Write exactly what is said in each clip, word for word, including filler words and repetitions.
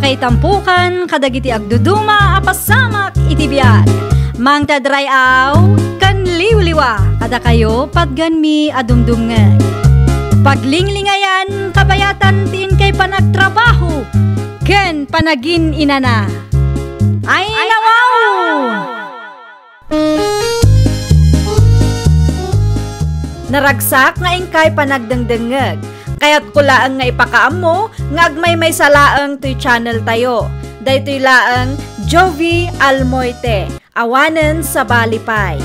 Itampukan kadagiti agduduma a pasamak iti biag. Mangted ray-aw ken liwliwa kadakayo patgenmi a dumdumngeg. Paglinglingayan, kabayatan ti inkay panagtrabaho ken panagin-inana. Ay, nawaw! Naragsak nga inkay panagdengdengngeg. Kayatko laeng nga ipakaammo nga agmaymaysa laeng toy channel tayo. Daytoy laeng Jovie Almoite, awanen sabali pay.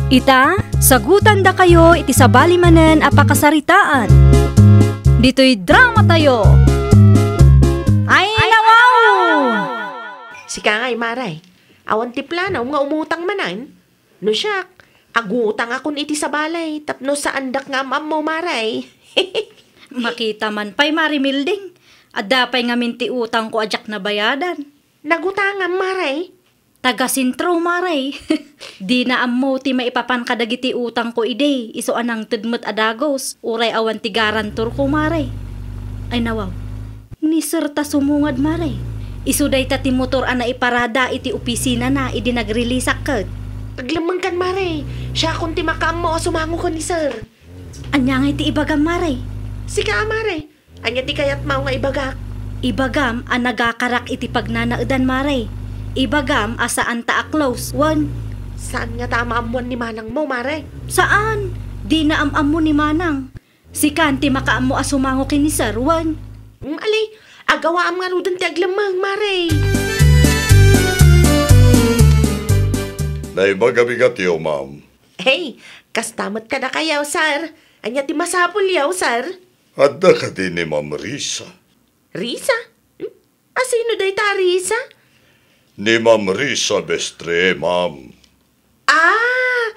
Ita, sagutandakayo iti sabali manen a pakasaritaan. Ditoy drama tayo. Ay, nawaw! Sika ngay, Maray. Awan ti plano nga umutang manen? No siak, agutangakon iti sabali tapno saandak nga am-ammo, Maray. Makita man pay, Mari Milding. Adda pay ngamin ti utangko a diak nabayadan. Nagutangam, Maray? Taga sentro, Maray. Dina ammo ti maipapan kadagiti utangko idi, isu a nangted met a dagus, uray awan ti garantorko, Maray. Ay, nawaw. Ni Sir ta sumungad, Maray. Isu dayta ti motor a naiparada iti opisinana idi nagreleaseak ket. Aglemmengkan, Maray. Siakon ti makaammo a sumango ken ni Sir. Ania ngay ti ibagam, Maray? Sika a, Maray. Ania ti kayatmo nga ibagak? Ibagam a nagakarak iti pagnanaedan, Maray. Ibagam a saan ta a close, wen? Saan ngata a maammoan ni manangmo, Maray? Saan. Dina am-ammo ni manang. Sikan ti makaammo a sumango ken ni Sir, wen? Mm, ali, agawaam ngaruden ti aglemmeng, Maray. Naimbag a bigatyo, ma'am. Hey, kasta met kadakayo, Sir. Ania ti masapulyo, Sir? Adda kadi ni Ma'am Risa? Risa? Hmm? Asino dayta a Risa? Ni Ma'am Risa Bestre, ma'am. Ah,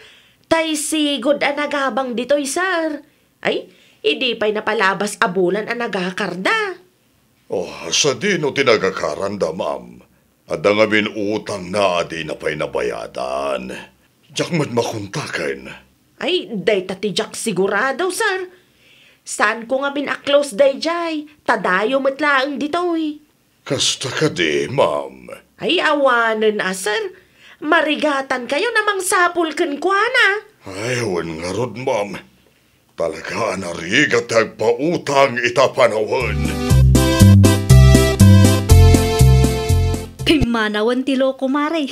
tay sigud a nagabang ditoy, sir. Ay, idi pay napalabas a bulan a nagakarda. Oh, sadino ti nagakaranda, ma'am? Adda ngamin utangna a dina pay nabayadan. Diak met makontaken. Ay, dayta ti diak sigurado, sir. Saanko ngamin a close daydiay, ta dayo met laeng ditoy. Kasta kadi, ma'am? Ay, awanen a, sir. Marigatankayon a mangsapul kenkuana. Ay, wen ngarud, ma'am. Talaga a narigat ti agpautang ita panawen. Pimmanawen ti loko, Mare.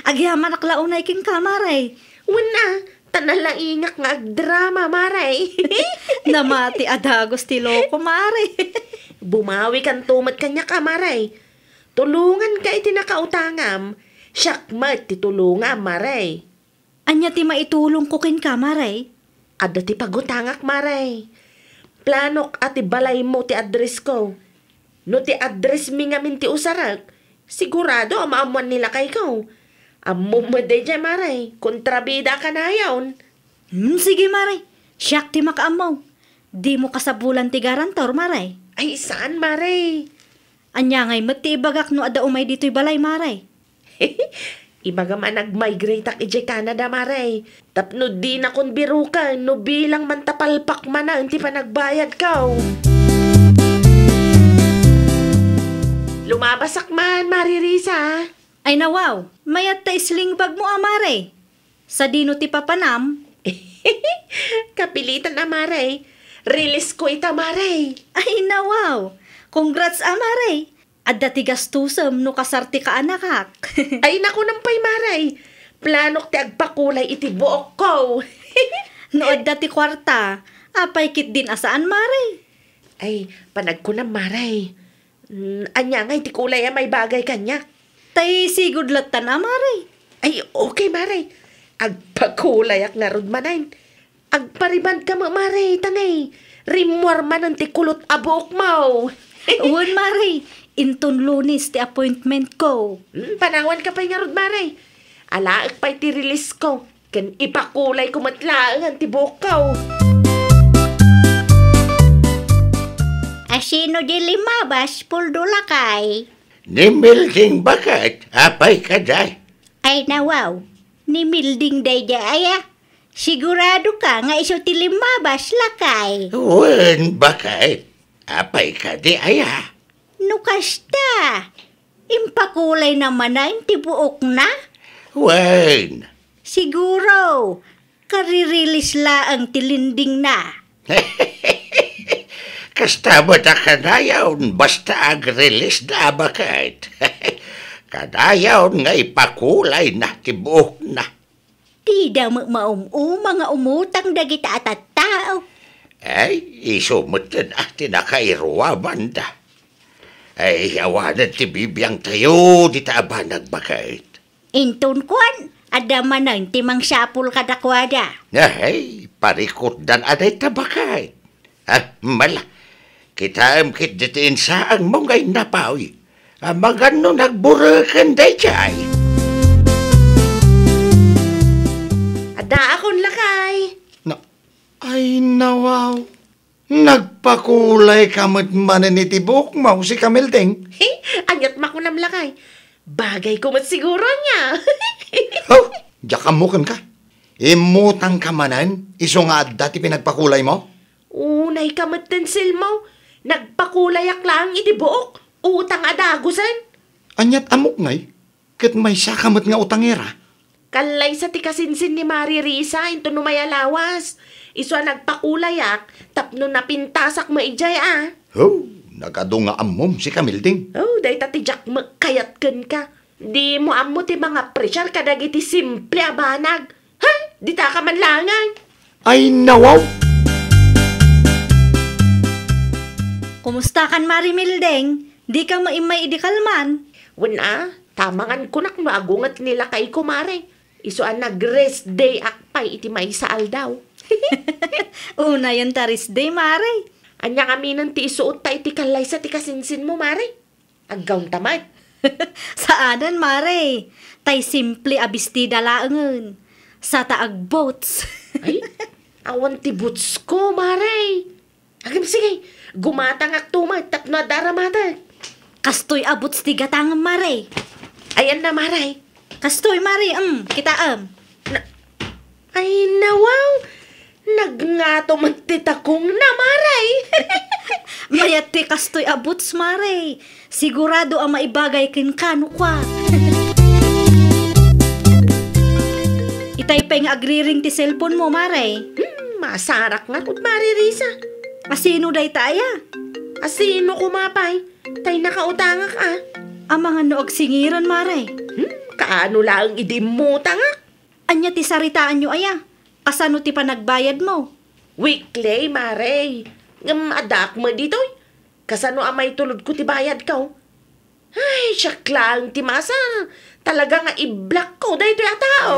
Agyamanak la unay kenka, Mare. Wen a, ta nalaingak nga agdrama, Mare. Namati a dagus ti loko, Mare. Bumawikanto met kaniak a, Mare. Tulonganka iti nakautangam. Siak met ti tulongam, Mare. Ania ti maitulongko kenka, Mare? Adda ti pagutangak, Mare. Planok a ti balaymo ti addressko. No ti addressmi ngamin ti usarek, sigurado a maammoan ni lakayko. Ammom met daydiay, Mare. Kontrabida a kanayon. Hmm, sige, Mare. Siak ti makaammo. Dimo kasapulan ti garantor, Mare. Ay, saan, Mare? Ania ngay met ti ibagak no adda umay ditoy balay, Mare? Ibagam a nag-migrateak idiay Canada, Mare. Tapno dinakon biroken no bilang man ta palpak manen ti panagbayadko. Lumabasak man, Mare Risa. Ay, nawaw, mayat ta sling bagmo a, Mare. Sadino ti papanam? Kapilitan a, Mare. Release ko ita, Mare. Ay, nawaw. Congrats a, Mare. Adda ti gastusem no kasar ti kaanakak. Ay, nakunam pay, Mare. Planok ti agpakulay iti buokko. No adda ti kuarta, apay ketdin a saan, Mare? Ay, panagkunam, Mare. Mm, ania ngay ti kulay a maibagay kaniak? Tay sigud lattan a, Mare. Ay, okay, Mare. Agpakulayak ngarud manen. Agparibandka met, Mare, ta nay, rimmuar manen ti kulot a buokmo. Wen, Mare. Inton Lunes ti appointmentko. Hmm, panawanka pay ngarud, Mare. Alaek pay ti releasesko. Ken ipakulayko met laengen ti buokko. Asino di limabas, Puldo lakay? Ni Milding baket, apay kadi? Ay, nawaw. Ni Milding daydiay, aya? Sigurado ka nga isu ti limabas, lakay? Wen, baket. Apay kadi, aya? No kasta, impakulayna manen ti buokna? Wen. Siguro, karirilis laeng ti lindingna. Kasta met a kanayon, basta agrilisda a baket. Kanayon nga ipakulayna ti buokna. Dida met maum-uma nga umutang dagita a tattao. Ay, isu metten a ti nakairuamanda. Ay, awanen ti bibiangtayo dita a banag baket. Inton kuan, adda manen ti mangsapul kadakuada. Ay, parikutdan a dayta baket. Ah, mala, kitaem ketdi ti insaangmo nga innapaw. Amangan no nagbureken daydiay. Addaakon, lakay. Na, ay, nawaw. Nagpakulayka met manen iti buokmo, si Kamilding. He, aniat makunam, lakay? Bagayko met siguro ania. Oh, diak ammo kenka. Immutangka manen, isu nga adda ti pinagpakulaymo? Unayka metten, Selmo. Nagpakulayak laeng iti buok. Utang a dagusen. Aniat ammok ngay? Ket maysaka met nga utangera? Kallaysa ti kasinsin ni Mari Risa inton umay a lawas. Isu a nagpakulayak tapno napintasak met idiay a. Oh, nagadu nga ammom si Kamilding. Oh, dayta ti diak met kayat kenka. Dimo ammo ti mangapresiar kadagiti simple a banag. Ha? Ditaka man laeng. Ay, nawaw! Kumustakan, Mari Milding? Dika met immay idi kalman? Wen a, tamangan kunak no agunget ni lakayko, Mari. Isu a nag-rest day ak pay iti maysa aldaw. Unayen ta rest day, Mari. Ania ngamin ti isuotta iti kallaysa ti kasinsinmo, Mari? Aggawnta met. Saanen, Mare. Tay simple a bestida laengen. Sata agboots. Ay, awan ti bootsko, Mare. Agem, sige, gumatangakto met tapno adda aramatek. Kastoy a boots ti gatangem, Mare. Ayanna, Mare. Kastoy, Mare, em, kitaem. Na, ay, nawaw! Nagngato met ti takongna, Mare! Mayat ti kastoy a boots, Mare. Sigurado a maibagay kenka no kua. Itay pay nga agriring ti cellphone mo, Mare. Hmm, masarak ngarud, Mare Risa. Asino dayta aya? Asino koma pay? Tay nakautangak a. Amangan no agsingiran, Mare. Hmm, kaano laeng idi immutangak? Ania ti saritaanyo aya? Kasano ti panagbayadmo? Weekly, Mare. Ngem addaak met ditoy. Kasano a maitulodko ti bayadko? Ay, siak laeng ti maasar. Talaga nga i-blockko daytoy a tao.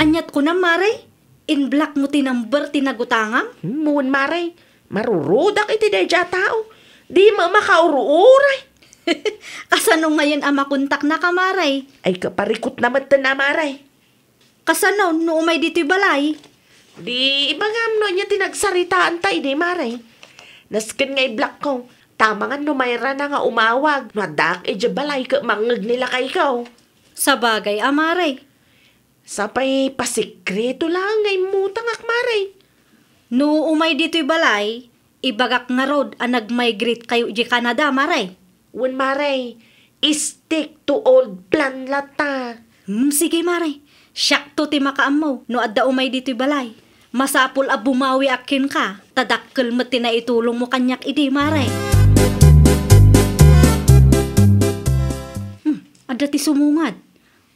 Aniat kunam, Mare? In-blockmo ti number ti nagutangam? Hmm, wen, Mare. Marurudak iti daydiay a tao. Dimo makaururay. Kasano ngayen a makontaknaka, Mare? Ay, kaparikutna metten a, Mare. Kasano no umay ditoy balay? Di ibagam no ania ti nagsaritaanta idi, Mare. Nasken nga i-blockko. Tamangan no mayrana nga umawag no addaak idiay balay ket mangngeg ni lakayko. Sabagay a, Mare. Sapay pasekreto laeng nga immutangak, Mare. No umay ditoy balay, ibagak ngarud a nag-migrate kayo idiay Canada, Mare. Wen, Mare, stick to old plan latta. Hmm, sige, Mare. Siakto ti makaammo no adda umay ditoy balay. Masapul a bumawiak kenka, ta dakkel met ti naitulongmo kaniak idi, Mare. Hmm, adda ti sumungad.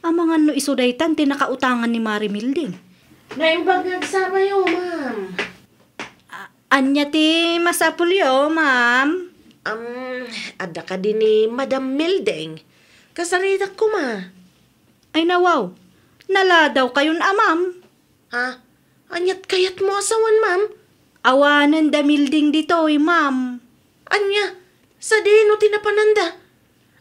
Amangan no isu daytan ti nakautangan ni Mare Milding. Naimbag nga agsarayo, ma'am. A-, ania ti masapulyo, ma'am? Am, adda kadi ni Madam Milding? Kasaritak koma. Ay, nawaw. Naladaw kayon a, ma'am. Ha? Aniat kayatmo a sawen, ma'am? Awanen da Milding ditoy, ma'am. Ania? Sadino ti napananda?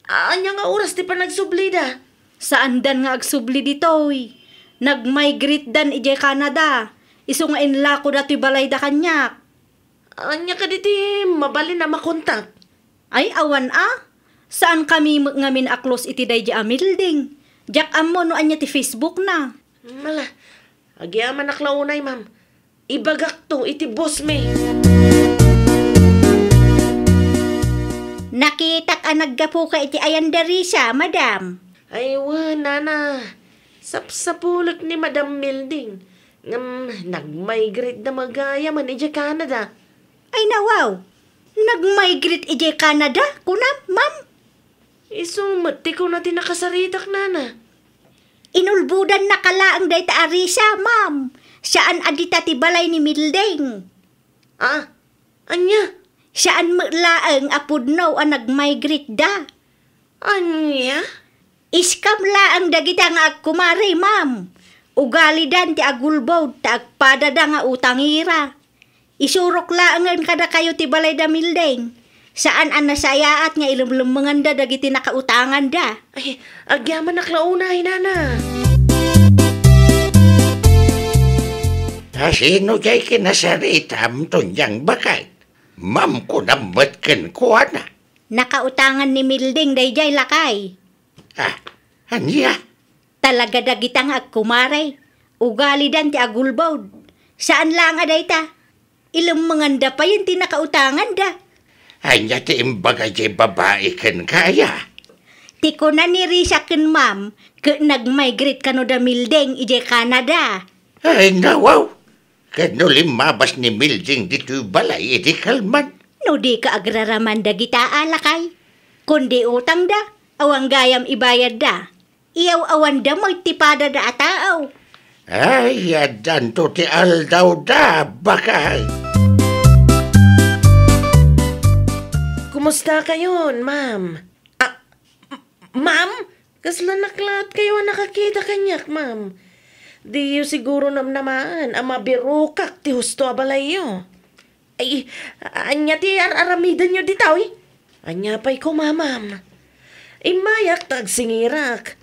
Ania nga oras ti panagsublida? Saandan nga agsubli ditoy. Nag-migrate dan idiay Canada. Isu nga inlakoda toy balayda kaniak. Ania kadi ti mabalin a makontak? Ay, awan a. Saan kami met ngamin a close iti daydi a Milding. Diak ammo no ania ti Facebook na. Mala, agyamanak la unay, ma'am. Ibagakto iti boss mi. Nakitak a naggapuka iti ayan da Risa, madam. Ay, wen, nana. Sapsapulek ni Madam Milding. Ngem nagmigrate da met gayam idiay Canada. Ay, nawaw. Nagmigrate idiay Canada, kunam, ma'am? Isu met ti kuna ti nakasaritak, nana. Inulbodannaka laeng dayta a Risa, ma'am. Saan a dita ti balay ni Milding. Ah, ania? Saan met laeng a pudno a nagmigrate da. Ania? Scam laeng dagita nga agkumare, ma'am. Ugalidan ti agulbod ta agpadada nga utangira. Isurok laengen kadakayo ti balay da Milding. Saan a nasayaat nga ilemlemmenganda dagiti nakautanganda. Ay, agyamanak la unay, nana. Asino jay kinasaritam, Tonyang baket? Ma'am, kunam met kenkuana. Nakautangan ni Milding dayjay, lakay. Ah, ania? Talaga dagita nga agkumare, ugalidan ti agulbod. Saan laeng a dayta. Ilemmenganda payen ti nakautanganda. Ania ti imbaga jay babai kenka, aya? Ti kuna ni Risa ken ma'am, ket nagmigrate kano da Milding idiay Canada. Ay, nawaw! Ket no limmabas ni Milding ditoy balay iti kalman. No dika agraraman dagita a lakay, kundi utangda, awan gayam ibayadda. Iyaw-awanda met ti padada a tao. Ay, addanto ti aldawda, baket. Kumusta kayon, ma'am? Ah, m-, ma'am? Kasla naklaat kayo a nakakita kaniak, ma'am. Diyo siguro namnamaen a mabirokak ti husto a balayyo. Ay, ania ti ar-aramidenyo ditoy? Ania pay koma, ma'am? Immayak ta agsingirak.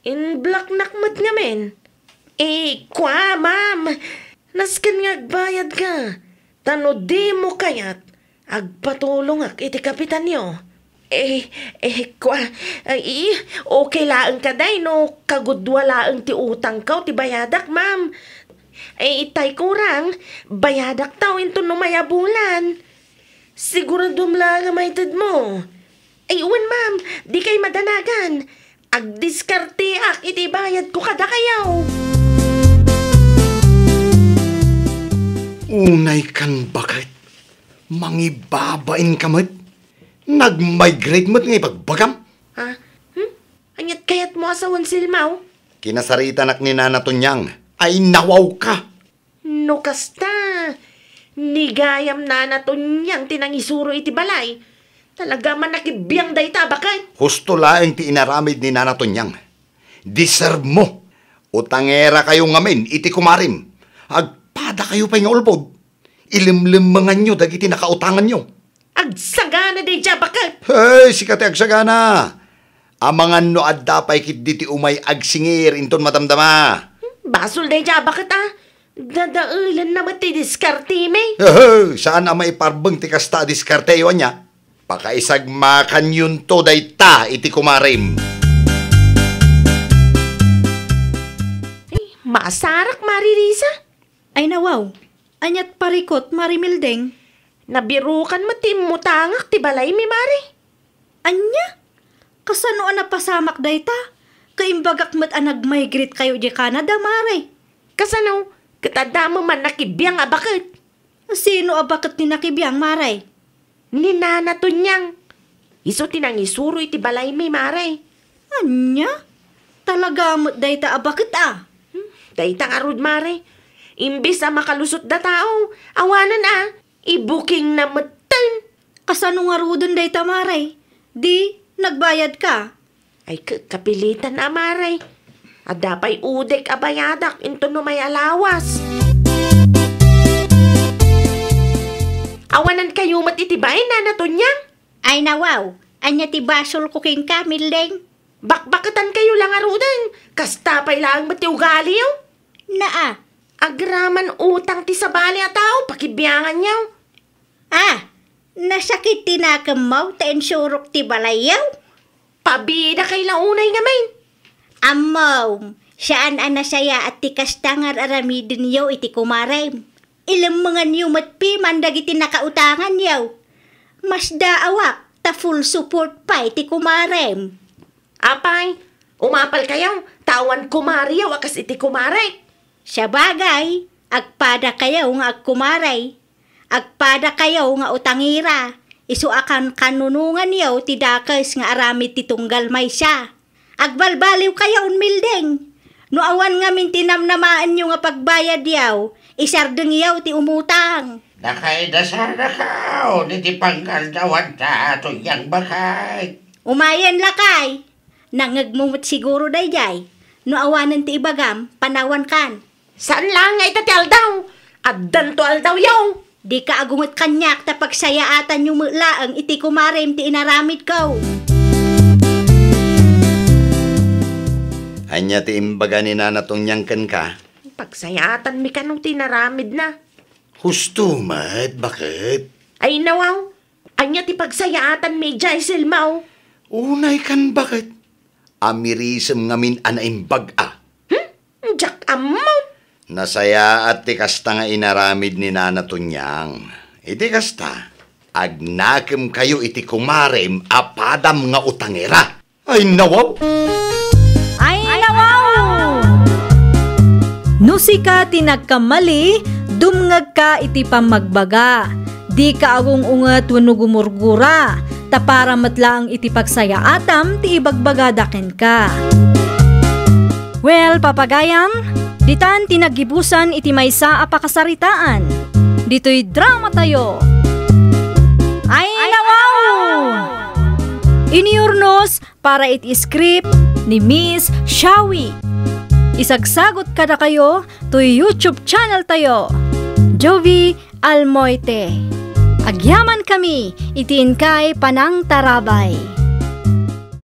Inblaknak met ngamin. Eh, kua, ma'am. Nasken nga agbayadka. Ta no dimo kayat, agpatulongak iti kapitanyo. Eh, eh, kua, ay, okay laeng kadi no kagudua laeng ti utangko ti bayadak, ma'am. Eh, itay kurang, bayadak taw inton umay a bulan. Siguradom laeng a maitedmo. Ay, wen, ma'am, dikay madanagan. Agdiskarteak iti bayadko kadakayo. Unay kan baket, mangibabain ka met? Nagmigrate met nga ibagbagam? Ha? Hmm? Aniat kayatmo a sawen, Silmaw? Kinasaritanak ni Nana Tonyang. Ay, nawawka! No kasta, ni gayam Nana Tonyang ti nangisuro iti balay. Talaga man nakibiang dayta a baket. Husto laeng ti inaramid ni Nana Tonyang. Deserve mo. Utangerakayo ngamin iti kumarem. Agpadakayo pay nga ulbod. Ilemlemmenganyo dagiti nakautanganyo. Agsagana daydiay a baket. Hey, sika ti agsagana. Amangan no adda pay ketdi ti umay agsingir inton madamdama. Basol daydiay a baket a. Dadaelenna met ti diskartemi. Ehe, saan a maiparbeng ti kasta a diskarteyo, ania? Pakaisagmakanyonto dayta iti kumarem. Ay, maasarak, Mari Risa. Ay, nawaw. Aniat parikut, Mari Milding? Nabirukan met ti immutangak ti balaymi, Mari. Ania? Kasano a napasamak dayta? Kaimbagak met a nagmigrate kayo idiay Canada, Mare. Kasano? Ket adda met man nakibiang a baket. Sino a baket ti nakibiang, Mare? Ni Nana Tonyang. Isu ti nangisuro iti balaymi, Mare. Ania? Talaga met dayta a baket a? Hmm, dayta ngarud, Mare. Imbes a makalusotda tao, awanen a. Ibukingna metten. Kasano ngaruden dayta, Mare? Di, nagbayadka? Ay, ka-, kapilitan a, Mare. Adda pay udek a bayadak inton no may alawas. Awanan kayo met iti bain, Nana Tonyang? Ay, nawaw. Ania ti basolko kenka, Milding? Bakbaketan kayo la ngaruden. Kasta pay laeng met ti ugaliyo. Naa. Agraman utang ti sabali a tao, pakibianganyo. Ah, nasakit ti nakemmo ta insurok ti balayyo? Pabida kay la unay ngamin. Ammom, saan a nasayaat ti kasta nga ar-aramidenyo iti kumarem. Ilemmenganyo met piman dagiti nakautanganyo. Masdaawak, ta full support pay ti kumarem. Apay, umapalkayo, ta awan kumariyo a kas iti kumarek. Sabagay, agpadakayo nga agkumarey. Agpadakayo nga utangera, isu a kankannunonganyo ti dakes nga aramid ti tunggal maysa. Agbalbaliwkayo, Milding. No awan ngamin ti namnamaenyo nga pagbayadyo, isardengyo ti umutang. Nakaidasanakaw iti pangaldawanta, Tonyang, baket. Umayen, lakay. Nangngegmo met siguro daydiay. No awanen ti ibagam, panawankan. Saan laeng nga ita ti aldaw? Addanto aldawyo. Dika agunget kaniak ta pagsayaatanyo met laeng iti kumarem ti inaramidko. Ania ti imbaga ni Nana Tonyang kenka? Pagsayaatanmi kano ti inaramidna. Husto met, baket. Ay, nawaw. Ania ti pagsayaatanmi idiay, Selma? Unay kan, baket. Amirisem ngamin a naimbag a. Hmm? Diak ammo. Nasayaat ti kasta nga inaramid ni Nana Tonyang. Iti kasta, agnakemkayo iti kumarem a padam nga utangera. Ay, nawaw! Ay, nawaw! No sika ti nagkamali, dumngegka iti pammagbaga. Dika agung-unget wenno gumurgura, ta para met laeng iti pagsayaatam ti ibagbagada kenka. Well, papagayam, ditan ti naggibusan iti maysa a pakasaritaan. Ditoy dramatayo. Ay, nawaw! Inurnos para iti script ni Miss Shawi. Isagsagut kadakayo toy YouTube channel tayo, Jovie Almoite. Agyamankami iti inkay panangtarabay.